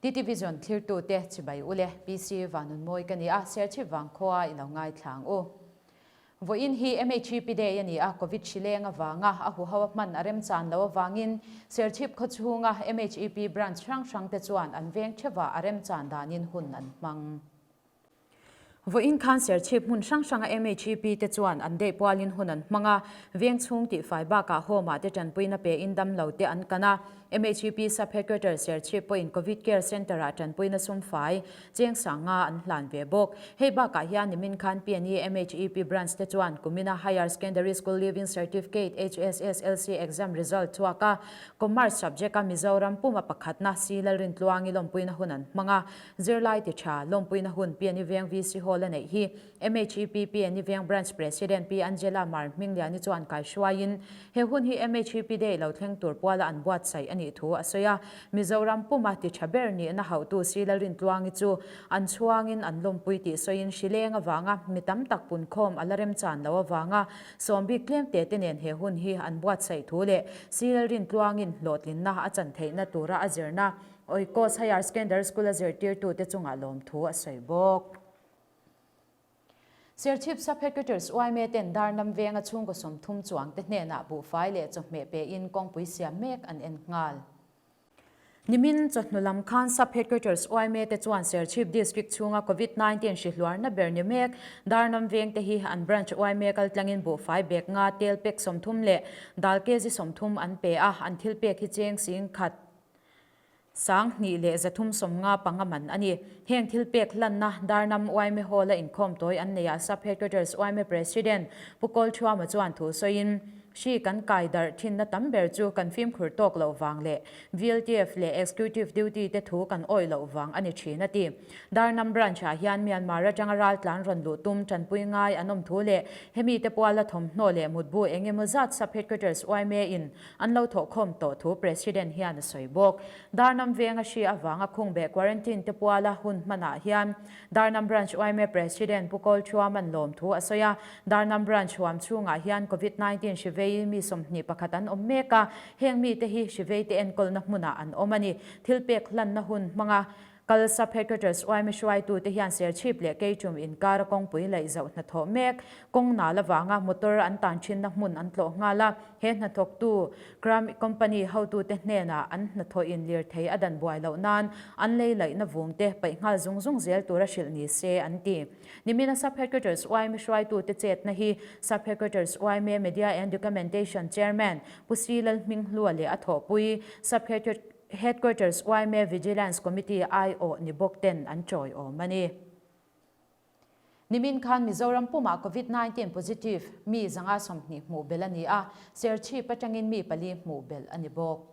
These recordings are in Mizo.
TT Vision thlirtute chibai ule PC Vanunmawi ka ni a, Serchhip vangkhua i lo ngaithla ang u. Vawiin hi MHEP Day a ni a, Covid hri leng avanga a huho a hman a remchan lo avangin Serchhip khawchhunga MHEP branch hrang hrangte chuan an veng theuhah a remchan danin hun an hmang. Vawiin khan Serchhip hmun hrang hranga MHEP te chuan an deh pualin hun an hmang a, veng chhung tihfai bakah home-ah te tanpuina pein damlo te an kan a. MHEP Sub-Headquarter Serchhip pawhin Covid Care Centre-ah tanpuina sumfai cheng sanga an hlan ve bawk. Hei bakah hian nimin khan PNE MHEP Branch te chuan kumina Higher Secondary School Leaving Certificate, HSSLC, exam result chhuak a, Commerce subject-a Mizoram puma pakhatna Si Lalrintluangi lawmpuina hun an hmang a. Zirlai ti tha, lawmpuina hun PNE Veng VC Hall a neih hi MHEP PNE Veng Branch President Pi Angela Mar Hmingliani chuan kaihruaiin he hun hi MHEP Day lo thleng tur puala an buatsaih a nih thu a sawi a. Mizoram puma ti tha ber nihna hauhtu Si Lalrintluangi chu an chhuangin an lawmpui tih sawiin hrileng avanga mi tam tak punkhawm a la remchan lo avanga sawmbik tlemte te nen he hun hi an buatsaih thu leh Si Lalrintluangin hlawhtlinna a chan theihna tura a zirna Oikos Higher Secondary School a zirtirtute chungah lawmthu a sawi bawk. Serchhip Sub-Headquarters yma ten Darnam venga chhungkaw 30 chuangte hnenah buhfai leh chawhmeh pein kawngpui siam mek an en nghal. Nimin chawhnu lam khan Sub-Headquarters yma te chuan Serchhip District chhunga Covid 19 hri hluarna ber ni mek Darnam vengte hi an Branch yma kaltlangin buhfai bag nga tel pack 30 leh dal kg 30 an pe a, an thil pek hi cheng 10,000 2135 man a ni. Heng thil pek hlanna Darnam yma Hall-a inkhawm tawi an neihah Sub-Headquarters yma President Pu Kawlthuama chuan thu sawiin, Hri kan kai darh thinna tam ber chu kan fimkhur tawk loh vang leh VLTF leh Executive Duty te thu kan awih loh vang a ni thin a ti. Darnam Branch-ah hian Myanmar atanga raltlan rawn luh tum tanpui ngai an awm thu leh hemi te puala thawmhnaw leh mutbu eng emaw zat Sub-Headquarters yma in An lo thawhkhawm tawh thu President hian a sawi bawk. Darnam venga hri avanga khungbeh quarantine te puala hun hmanah hian Darnam Branch yma President Pu Kawl Thuaman lawm thu a sawi a. Darnam Branch huam chhungah hian Covid 19 hri vei mi 21 an awm mek a, heng mite hi hri veite enkawlna hmunah an awm a ni. Thil pek hlanna hun hmanga Kal Sub-Headquarters yma hruaitute hian Serchhip leh Keichum inkara kawngpui laih zoh hnathawh mek kawng nal avanga motor an tan thinna hmun an tlawh nghal a, he hnathawktu Kram Company hotute hnenah an hnathawhin lirthei a dan buai loh nan an lei laihna vungte paih nghal zung zung zel tura hrilh ni se an ti. Nimina Sub-Headquarters yma hruaitute chetna hi Sub-Headquarters yma Media and Documentation Chairman Pu Si Lalhminghlua leh a thawhpui Sub-Headquarters Headquarters yma Vigilance Committee aiawh ni bawk ten an chawiawm a ni. Nimin khan Mizoram pumah Covid 19 positive mi 120 hmuh belh a ni a, Serchhip atangin mi pali hmuh belh a ni bawk.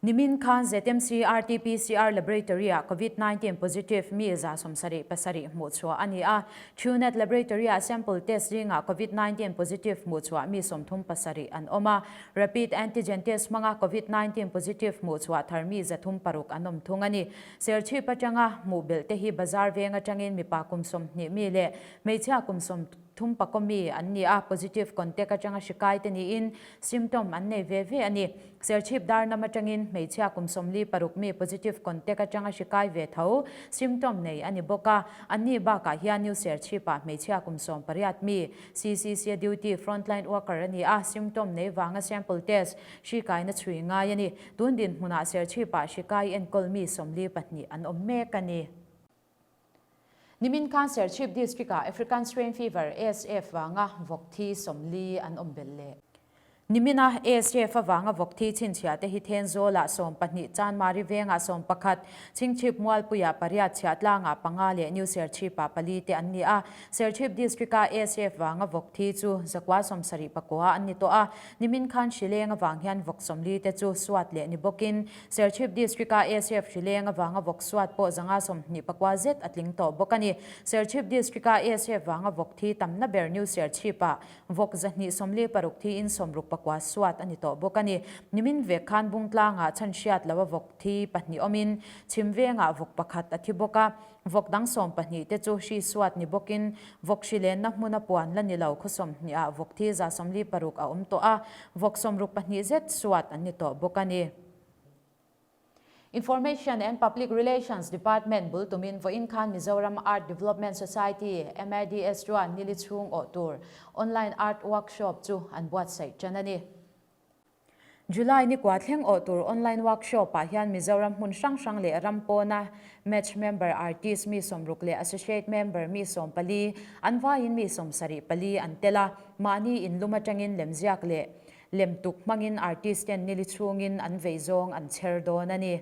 Nimin khan ZMC RT-PCR Laboratory-ah Covid 19 positive mi 77 hmuh chhuah a ni a, Truenat Laboratory-ah sample test zingah Covid 19 positive hmuh chhuah mi 37 an awm a, Rapid antigen test hmanga Covid 19 positive hmuh chhuah thar mi 306 an awm thung a ni. Serchhip atanga hmuh belh te hi bazar veng atangin mipa kum 20 mi leh hmeichhia kum 30 pakaw mi an ni a, positive contact atanga hri kai te niin symptom an nei ve ve a ni. Serchhip darnam atangin hmeichhia kum 46 mi positive contact atanga hri kai ve tho symptom nei a ni bawk a, anni bakah hian New Serchhip-ah hmeichhia kum 18 mi CCC duty frontline worker a ni a, symptom nei vanga sample test hri kaina chhui ngai a ni. Tun dinhmunah Serchhip-ah hri kai enkawl mi 42 an awm mek a ni. Nimin khan Serchhip District-ah African Swine Fever, ASF, vanga vawk thi 40 an awm belh leh. Nimina ASF avanga vawk thi chhinchhiah te hi Thenzawlah 12, Chanmari vengah 11, Chhingchhip Mualpuiah pariat, Chhiahtlangah panga leh New Serchhipah pali te an ni a. Serchhip District-a ASF vanga vawk thi chu 179 an ni tawh a. Nimin khan hrileng avang hian vawk 40 te chu suat leh ni bawkin Serchhip District-a ASF hrileng avanga vawk suat pawh 124 zet a tling tawh bawk a ni. Serchhip District-a ASF vanga vawk thi tamna ber New Serchhip-ah Vawk 246 thiin 64 suat a ni tawh bawk a ni. Nimin vek khan Bungtlangah chhan hriat loa vawk thi pahnih awmin chhim vengah vawk pakhat a thi bawk a. Vawk dang 12 te chu hri suat ni bawkin vawk hri lenna hmuna puan la ni lo khaw 20 ah vawk thi 146 a awm tawh a, vawk 64 zet suat an ni tawh bawk a ni. Information and Public Relations Department bul tumin vawiin khan Mizoram Art Development Society, MADS, chuan nili chhung awh tur Online Art Workshop chu an buatsaih tan a ni. July ni kua thleng awh tur Online Workshop ah hian Mizoram hmun hrang hrang leh ram pawna Match Member Artist mi 60 leh Associate Member mi 14, an vaiin mi 74 an tel a, mahni inlum atangin lemziak leh Lem tuk hmangin artist ten nili chhungin an vei zawng an chher dawn a ni.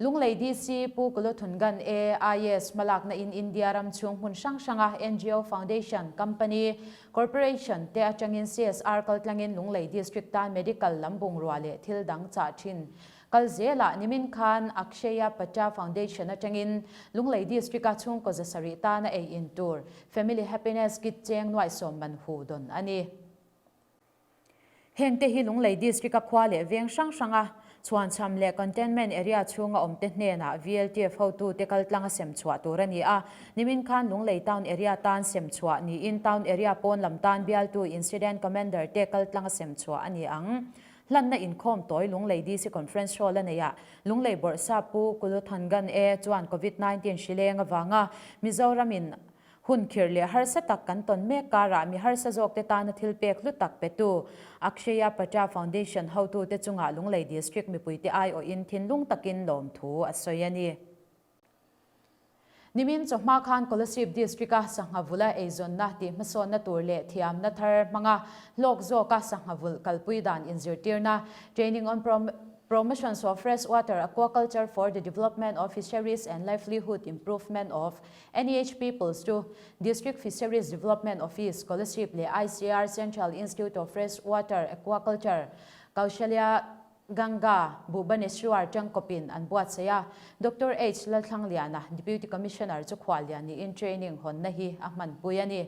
Lunglei DC Pu Kulothungan AIS hmalakna in India ram chhung hmun hrang hranga ngo, Foundation, Company, Corporation te atangin CSR kaltlangin Lunglei District tan Medical lam bungrua leh thil dang chah thin kal zelah nimin khan Akshaya Patra Foundation atangin Lunglei District a chhungkaw 700 tana ei in tur Family Happiness Kit cheng nuaihsawm man hu dawn a ni. Hengte hi Lunglei District a khua leh veng hrang hranga chhuanchham leh Containment Area chhunga awmte hnenah VLTF hotute kaltlanga sem chhuah tur a ni a. Nimin khan Lunglei Town Area tan sem chhuah niin Town Area pawn lam tan bialtu Incident Commander te kaltlanga sem chhuah a ni ang. Hlanna inkhawm tawi Lunglei DC Conference Hall a neihah Lunglei Bawrhsa Pu Kuluthangan E chuan Covid 19 hri leng avanga Mizoramin hun khirh leh harsa tak kan tawn mek karah mi harsa zawkte tana thil pek hlu tak petu Akshaya Patra Foundation hotute chungah Lunglei District mipuite aiawhin thinlung takin lawmthu a sawi a ni. Nimin chawhma khan Kolasib District-a sangha vula eizawnna tih hmasawnna tur leh thiamna thar hmanga hlawk zawka sangha vulh kalpui dan inzirtirna Training on Promotions of Freshwater Aquaculture for the Development of Fisheries and Livelihood Improvement of NEH Peoples chu District Fisheries Development Office, Kolasib leh ICAR Central Institute of Freshwater Aquaculture, Kaushalya Ganga, Bhubaneswar tangkawpin an buatsaih a, Doctor H. Lalthlangliana, Deputy Commissioner chu khuallian niin training hawnna hi a hmanpui a ni.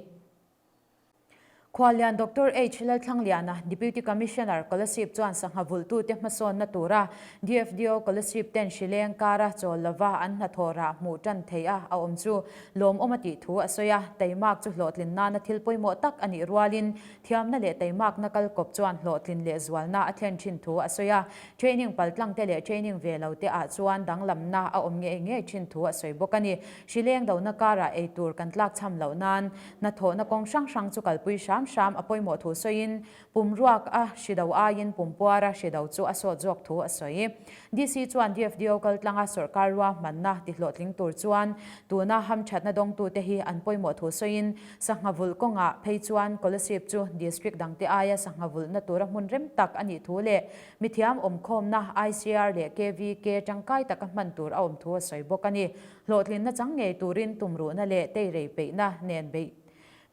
Khuallian Doctor H. Lalthlangliana, Deputy Commissioner, Kolasib chuan sangha vulhtute hmasawnna tura DFDO Kolasib ten hrileng kara chawl lova an hnathawh rah hmuh tan theih a a awm chu lawmawm a tih thu a sawi a, teimak chu hlawhtlin nana thil pawimawh tak a nih rualin Thiamna leh teimakna kalkawp chuan hlawhtlin leh zualna a thlen thin thu a sawi a, training paltlangte leh training ve lo te ah chuan danglamna a awm ngei ngei thin thu a sawi bawk a ni. Hrileng dona karah ei tur kan tlakchham loh nan hnathawhna kawng hrang hrang chu kalpui hram hram a pawimawh thu sawiin pumruak a hri do aiin pumpuara hri do chu a sawt zawk thu a sawi. DC chuan DFDO kaltlanga sawrkar ruahmanna tihlawhtling tur chuan tuna hamthatna dawngtute hi an pawimawh thu sawiin Sangha vulh kawngah phei chuan Kolasib chu District dangte aia sangha vulhna tura hmun rem tak a nih thu leh mithiam awmkhawmna ICR leh KVK tangkai taka hman tur a awm thu a sawi bawk a ni. Hlawhtlinna chang ngei turin tumruhna leh teirei peihna nen beih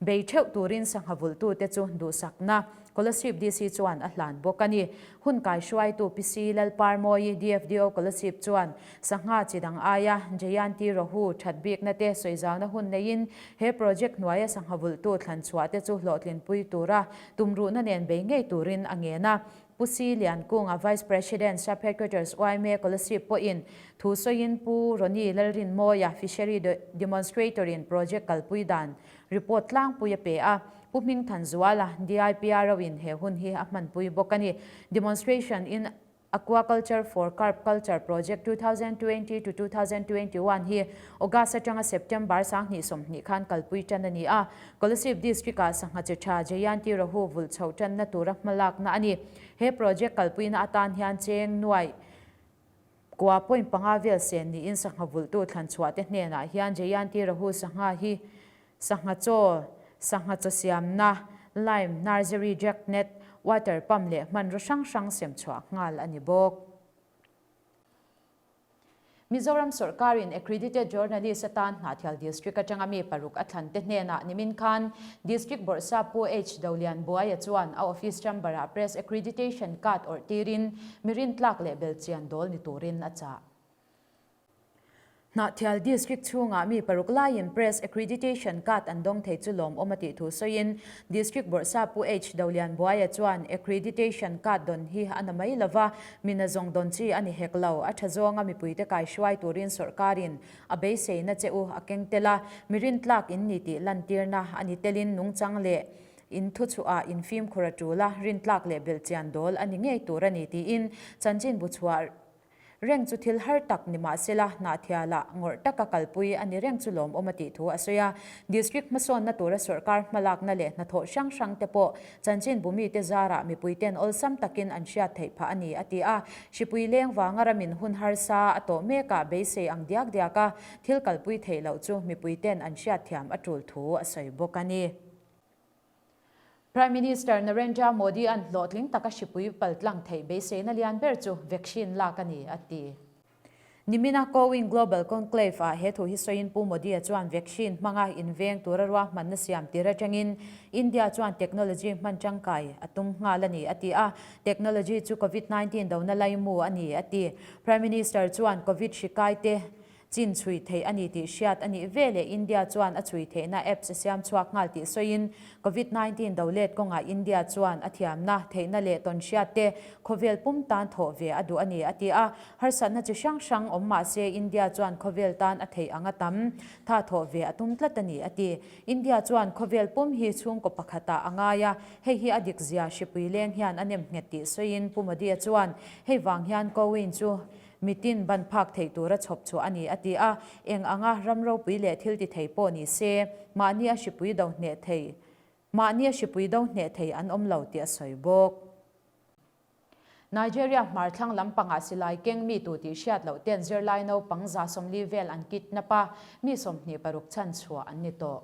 bei theuh turin sangha vulhtute chu duhsakna Kolasib DC chuan a hlan bawk a ni. Hun kaihruaitu PC Lalparmawi DFDO Kolasib chuan Sangha chi dang aia Jayanti Rohu that bikna te sawizauna hun neiin he project hnuaia sangha vulhtu thlan chhuah te chu hlawhtlinpui tura tumruhna nen bei ngei turin a ngen a. Pu Si Liankunga Vice President Sub Headquarters yma Kolasib pawhin thu sawiin Pu Ronnie Lalrinmawia Fishery Demonstrator in project kalpui dan report tlangpui a pe a. Pu Hmingthanzuala DIPRO in he hun hi a hmanpui bawk a ni. Demonstration in Aquaculture for Carp Culture Project 2020 to 2021 hi August atanga September 2020 khan kalpui tan a ni a. Kolasib District-ah sangha chi tha Jayanti Rahu vulh chhoh tanna tura hmalakna a ni. He project kalpuina atan hian cheng nuaih kua point panga vel sen niin sangha vulhtu thlan chhuah te hnenah hian Jayanti Rahu sangha hi Sangha chaw, sangha chaw siamna, lime, nursery jack net, water pump leh hmanraw hrang hrang sem chhuah nghal a ni bawk. Mizoram sawrkarin accredited journalist atan Hnahthial District atanga mi paruk a thlan te hnenah nimin khan District Bawrhsa Pu H Dolian Buaia chuan a office chamber-ah press accreditation card awrh tirin mi rintlak leh belchian dawl ni turin a chah. Hnahthial District chhungah mi paruk laiin Press Accreditation Card an dawng thei chu lawmawm a tih thu sawiin District Bawrhsa Pu H Dolianbuaia chuan Accreditation Card dawn hi a na mai lova, mi na zawng dawn chi a ni hek lo, a tha zawnga mipuite kaihruai turin sawrhkarin a beiseina che u a keng tel a, mi rintlak in ni tih lantirna a ni telin nungchang leh in thuchhuah in fimkhur a tul a, rintlak leh belhchian dawl a ni ngei tur a ni tiin chanchinbu chhuah. reng chu thil har tak ni mahsela Hnahthialah ngawrh taka kalpui a ni reng chu lawmawm a tih thu a sawi a. District hmasawnna tura sawrkar hmalakna leh hnathawh hrang hrang te pawh chanchinbu mite zarah mipuiten awlsam takin an hriat theih phah a ni a ti a. Hripui leng vanga ramin hun harsa a tawh mekah beisei ang diak diak a thil kalpui theih loh chu mipuiten an hriatthiam a tul thu a sawi bawk a ni. Prime Minister Narendra Modi-a'n hlawhtling taka hripui paltlang theih beiseina lian ber chu vaccine lak a ni, a ti. Nimina CoWIN Global Conclave-ah he thu hi sawiin Pu Modi-a chuan vaccine hmanga inveng tura ruahmanna siam tir atangin India chuan technology hman tangkai a tum nghal a ni, a ti a. Technology chu Covid 19 dona laimu a ni, a ti. Prime Minister chuan Covid hri kaite Chin chhui theih a ni tih hriat a nih ve leh India chuan a chhui theihna apps a siam chhuak nghal tih sawiin Covid 19 do let kawngah India chuan a thiamna, theihna leh tawn hriat te khawvel pum tan thawh ve a duh a ni a ti a. Harsatna chi hrang hrang awm mah se India chuan khawvel tan a theih anga tam tha thawh ve a tum tlat a ni a ti. India chuan khawvel pum hi chhungkaw pakhatah a ngai a, hei hi a dik zia hripui leng hian a nem nghet tih sawiin Pu Modi-a chuan hei vang hian CoWIN chu Mitin ban phak theih tura chhawp chhuah a ni, a ti a. Eng anga ram ropui leh thil ti thei pawh ni se, mahni a hripui do hneh thei, mahni a hripui do hneh thei an awm lo tih a sawi bawk. Nigeria hmarthlang lampangah silai keng mi tu tih hriat loh ten zirlai naupang 140 vel an kidnap a, mi 26 chhan chhuah an ni tawh.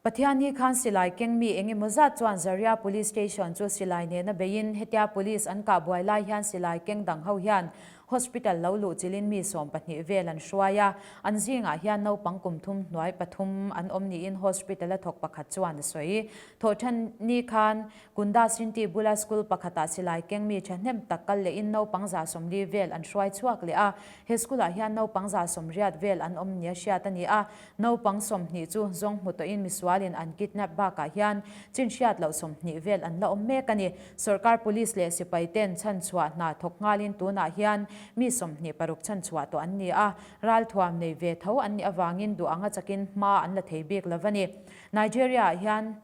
Pathianni khan silai keng mi eng emaw zat chuan Zaria Police Station chu silai nena beiin hetia police an kah buai lai hian silai keng dang ho hian hospital lo luh chilin mi 12 vel an hruai a, an zingah hian naupang kum thum hnuai pathum an awm niin hospital a thawk pakhat chuan a sawi. Thawhṭhanni khan Kunda Sinti bula school pakhatah silai keng mi ṭhahnem tak kal lehin naupang 140 vel an hruai chhuak leh a, he school-ah hian naupang 180 vel an awm nia hriat a ni a. Naupang 20 chu zawng hmu tawhin misualin an kidnap bakah hian chin hriat loh 20 vel an la awm mek a ni. Sorkar police leh sipai ten chhanchhuah hna thawk nghalin tunah hian mi 26 chhanchhuah tawh an ni a, ralthuam nei ve tho an nih avangin duh anga chakin hma an la thei bik lo a ni. Nigeria-ah hian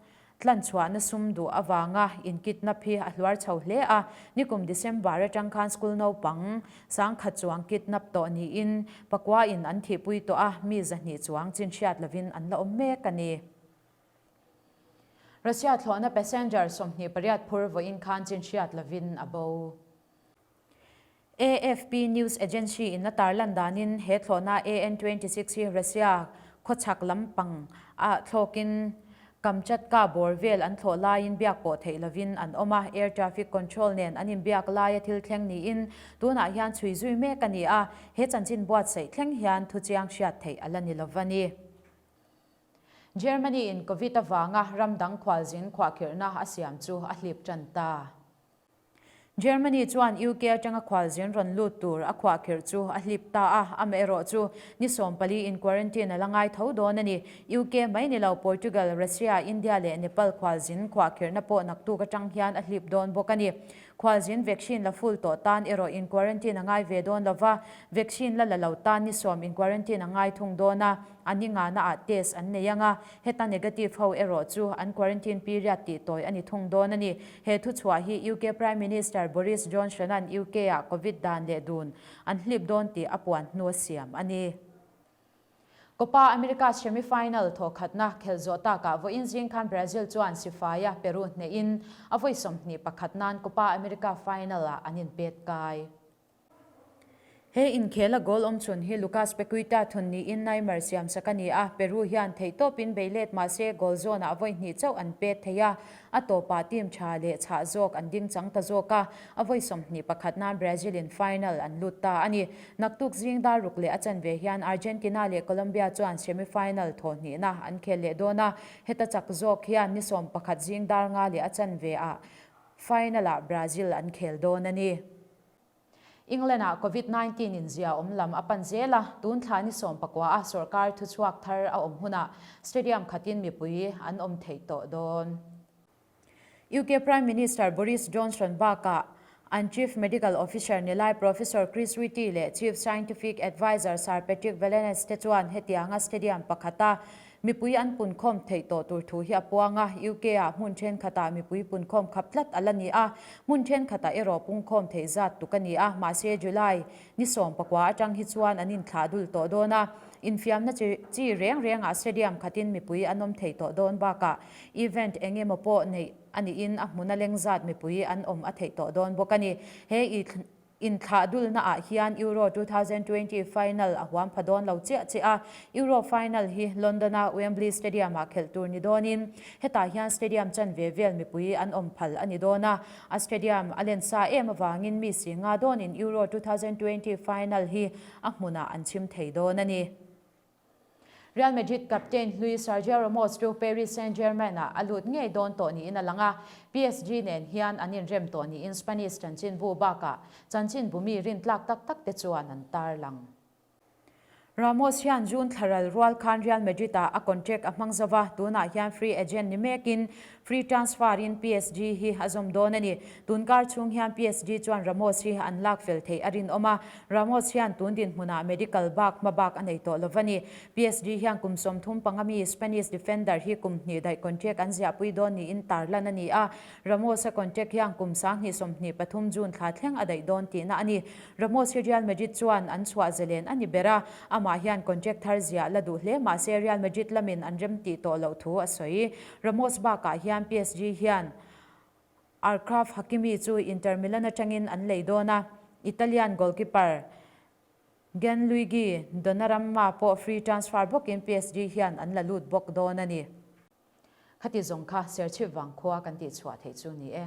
Tlanchhuahna sum duh avanga inkidnap hi a hluar chho hle a, nikum December atang khan school naupang 10,000 chuang kidnap tawh niin pakuain an thihpui tawh a, mi 200 chuang chin hriat lovin an la awm mek a ni. Russia thlawhna passenger 28 phur vawiin khan chin hriat lovin a bo. AFP news agency in a tarlan danin he thlawhna AN-26 hi Russia khawchhak lampang ah thlawkin Kamchatka bawr vel an thlawh laiin biak pawh theih lovin an awm a, air traffic control nen an inbiak laia thil thleng niin tunah hian chhui zui mek a ni a, he chanchin buatsaih thleng hian thuchiang hriat theih a la ni lova ni. Germany in Covid avanga ram dang khualzin khuahkhirhna a siam chu a hlip tan ta. Germany chuan UK atanga khualzin rawn lut tur a khuahkhirh chu a hlip ta a, amaherawh chu ni 14 in quarantine a la ngai tho dawn a ni. UK mai ni lo Portugal, Russia, India leh Nepal khualzin khuahkhirhna pawh naktuk atang hian a hlip dawn bawk a ni. Khualzin vaccine la full tawh tan erawh in quarantine a ngai ve dawn lova, vaccine la la lo tan ni 10 in quarantine a ngai thung dawn a, a ni ngana ah test an nei ang a, heta negative ho erawh chu an quarantine period tih tawi a ni thung dawn a ni. He thuchhuah hi UK Prime Minister Boris Johnson-a'n UK-ah Covid dan leh dun an hlip dawn tih a puan hnu a siam a ni. Copa America semi-final thawhkhatna khelh zawh takah vawiin zing khan Brazil chuan sifaia Peru hnehin a vawi 21 nan Copa America final-ah an inpet kai. He inkhela goal awm chhun hi Lucas Paqueta thun niin Neymar siamsak a ni a, Peru hian theihtawpin bei let mah se goal zawnah vawi hnih chauh an pet thei a, a tawpah team tha leh chhah zawk an ding chang ta zawk a, a vawi 21 nan Brazil in final an lut ta a ni. Naktuk zing dar ruk leh a chanve hian Argentina leh Colombia chuan semi-final thawhhnihna an khel leh dawn a, heta chak zawk hian ni 11 zing dar nga leh a chanve ah final ah Brazil an khel dawn a ni. England-ah Covid 19 in zia awm lam a pan zel a, tun thla ni 19 a sorkar thuchhuak thar a awm hunah stadium khatin mipui an awm theih tawh dawn. UK Prime Minister Boris Johnson bakah an Chief Medical Officer ni lai Professor Chris Whitty leh Chief Scientific Adviser Sir Patrick Vallance te chuan hetianga stadium pakhata Mipui an punkhawm theih tawh tur thu hi a puang a, UK-ah hmun thenkhatah mipui punkhawm khap tlat a la ni a, hmun thenkhatah erawh pungkhawm theih zat tuk a ni a, mahse July ni 19 atang hi chuan an inthlah dul tawh dawn a, infiamna chi chi reng rengah stadium khatin mipui an awm thei tawh dawn bakah event eng emaw pawh neih a niin a hmuna leng zat mipui an awm a theih tawh dawn bawk a ni. He Inthlah dulna ah hian Euro 2020 final a huam pha dawn lo chiah chiah a, Euro final hi London a Wembley Stadium ah khelh tur ni dawnin hetah hian stadium chanve vel mipui an awm phal a ni dawn a, a stadium a len sa em avangin mi si nga dawnin Euro 2020 final hi a hmunah an chhim thei dawn a ni. Real Madrid captain hlui Sergio Ramos chu Paris Saint-Germain ah a lut ngei dawn tawh niin a lang a, PSG nen hian an inrem tawh niin Spanish chanchinbu bakah chanchinbu mi rintlak tak tak te chuan an tarlang. Ramos hian June thlaral rual khan Real Madrid ah a contract a hmang zo va, tunah hian free agent ni mekin Free transfer in PSG hi a zawm dawn a ni. Tun kar chhung hian PSG chuan Ramos hi an lak fel theih a rinawm a, Ramos hian tun dinhmunah medical bak hma bak a nei tawh lo va ni. PSG hian kum 35 mi Spanish defender hi kum hnih daih contract an ziahpui dawn niin tarlan a ni a, Ramos-a contract hian kum 2023 June thla thleng a daih dawn tihna a ni. Ramos hi Real Madrid chuan an chhuah zalen a ni ber a, amah hian contract thar ziah la duh hle mahse Real Madrid lamin an remtih tawh loh thu a sawi. Ramos bakah hian PSG hian Achraf Hakimi chu Inter Milan atangin an lei dawn a, Italian goalkeeper Gianluigi Donnarumma pawh free transfer bawkin PSG hian an la lut bawk dawn a ni. Khati zawng kha Serchhip vangkhua kan tihchhuah theih chu ni e.